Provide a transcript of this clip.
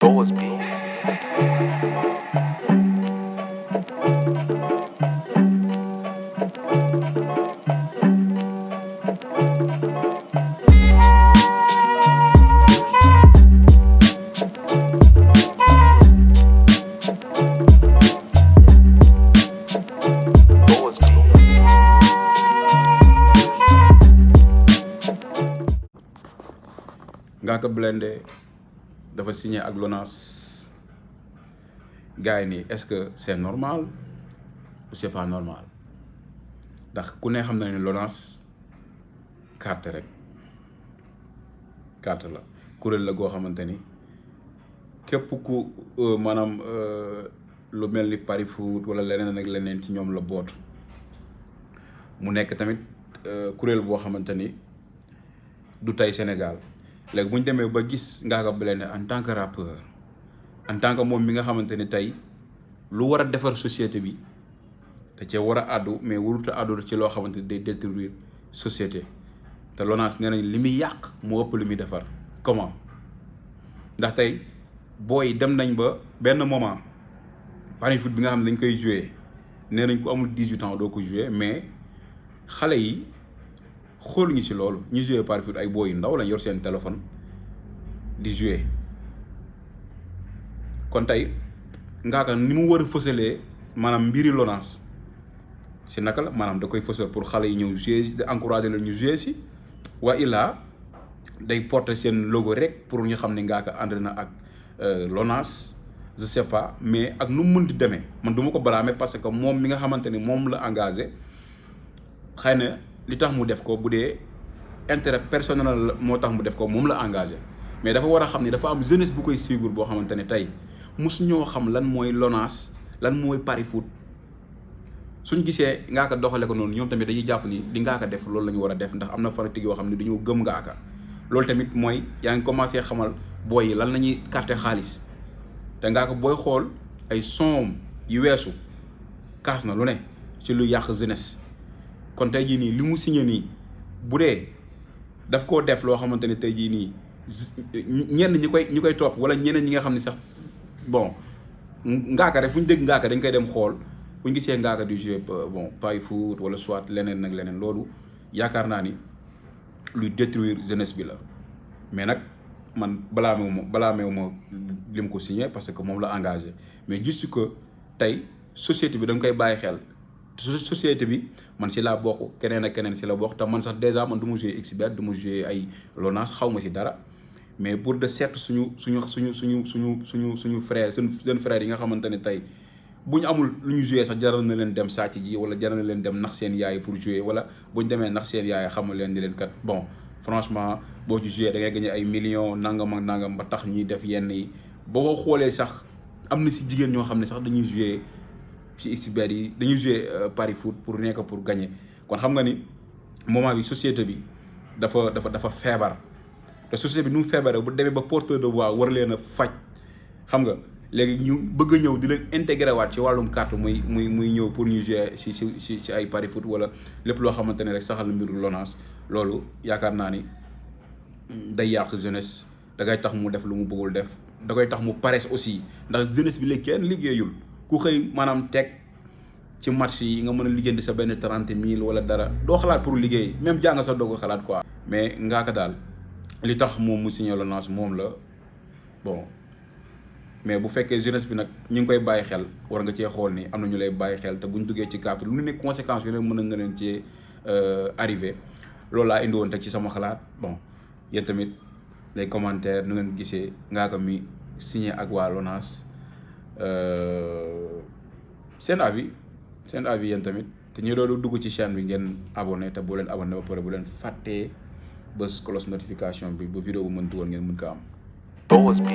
Boas B. Boas B. Ngaaka Blindé dafa signé ak LONASE gars yi nii est-ce que c'est normal ou c'est pas normal ndax ku ne xam na ne LONASE carte la kuréel la goo xamante ni képp ku maanaam lu mel ni pari foot wala leneen ak leneen ci ñoom la boot mu nekk tamit kuréel boo xamante ni du tey Sénégal léegi bu ñu demee ba gis Ngaaka Blindé en tant que rappeur en tant que moom mi nga xamante ni tey lu war a defar société bi da cee war a àddu mais warut a àddu ci loo xamante ni day détruire société te LONASE nee nañ li muy yàq moo ëpp li muy defar comment ndax tey booy dem nañ ba benn moment pari foot bi nga xam ne dañ koy jouer nee nañ ko amul 18 ans doo ko jouer mais xale yi xool ñu si loolu ñu jouer pari foot ay booy yu ndaw lañ yor seen téléphone di jouer kon tey Ngaaka ni mu war a fësalee maanaam mbiri LONASE si naka la maanaam da koy fësal pour xale yi ñëw jouer si di encourager leen ñu jouer si waa illaa day porter seen logo rek pour ñu xam ne Ngaaka ànd na ak LONASE je sais pas mais ak nu mu mënti demee man du ma ko blâmer parce que moom mi nga xamante ni moom la engagé xëy na li tax mu def ko bu dee intérêt personnel la moo tax mu def ko moom la engagé mais dafa war a xam ni dafa am jeunesse bu koy suivre boo xamante ne tey mosu ñoo xam lan mooy LONASE lan mooy pari foot suñ gisee Ngaaka doxale ko noonu ñoom tamit dañuy jàpp ni li Ngaaka def loolu la ñu war a def ndax am na fanatique yoo xam ne dañoo gëm Ngaaka loolu tamit mooy yaa ngi commencé xamal booy yi lan la ñuy carte xaalis te Ngaaka booy xool ay soom yu weesu kaas na lu ne ci lu yàq jeunesse kon tey jii nii li mu signé nii bu dee daf koo def loo xamante ne tey jii nii ñenn ñi koy topp wala ñeneen ñi nga xam ne sax bon Ngaaka rek fu ñu dégg Ngaaka dañ koy dem xool bu ñu gisee Ngaaka du jouer bon pari foot wala soit leneen nag leneen loolu yaakaar naa ni luy détruire jeunesse bi la mais nag man balaa meewu ma lim ko signé parce que moom la engagé mais juste que tey société bi da nga koy bàyyi xel société bi man si laa bokk keneen ak keneen si la bokk te man sax déjà man du ma jouer XBET du ma jouer ay LONASE xaw ma si dara mais pour de certes suñu frère suñu frère yi nga xamante ne tey bu ñu amul lu ñu jouer sax jaral na leen dem sàcc ji wala jaral na leen dem nax seen yaay pour jouer wala bu ñu demee nax seen yaay xamal leen ni leen kat bon franchement boo ci jouer da ngay gagner ay millions nangam ak nangam ba tax ñuy def yenn yi boo xoolee sax am na si jigéen ñoo xam ne sax dañuy jouer ci XBET yi dañuy jouer pari foot pour nekk pour gagner kon xam nga ni moment bi société bi dafa feebar te société bi nu mu feebaree bu demee ba porteur de voix war leen a faj xam nga léegi ñu bëgg a ñëw di leen intégré waat ci wàllum carte muy ñëw pour ñu jouer ci ay pari foot wala lépp loo xamante ne rek saxal mbiru LONASE loolu yaakaar naa ni day yàq jeunesse da ngay tax mu def lu mu bëggul def da koy tax mu paresse aussi ndax jeunesse bi léegi kenn liggéeyul ku xëy maanaam teg ci match yi nga mën a liggéeyandi sa benn 30 000 wala dara doo xalaat pour liggéey même jàng sax doo ko xalaat quoi. mais Ngaaka daal li tax moom mu signé LONASE moom la bon mais bu fekkee jeunesse bi nag ñu ngi koy bàyyi xel war nga cee xool ni am na ñu lay bàyyi xel te buñ duggee ci cadre lu ne conséquences yu ne mën na leen ci arrivé loolu laa indi woon teg ci sama xalaat bon yéen tamit les commentaires nu ngeen gisee Ngaaka mi signé ak waa LONASE seen avis yéen tamit te ñu doon dugg ci chaîne bi ngeen abonné te boo leen abonné ba pare bu leen fàttee bës cloche notification bi ba vidéo bu mën dugal ngeen mën ko am. Boas B.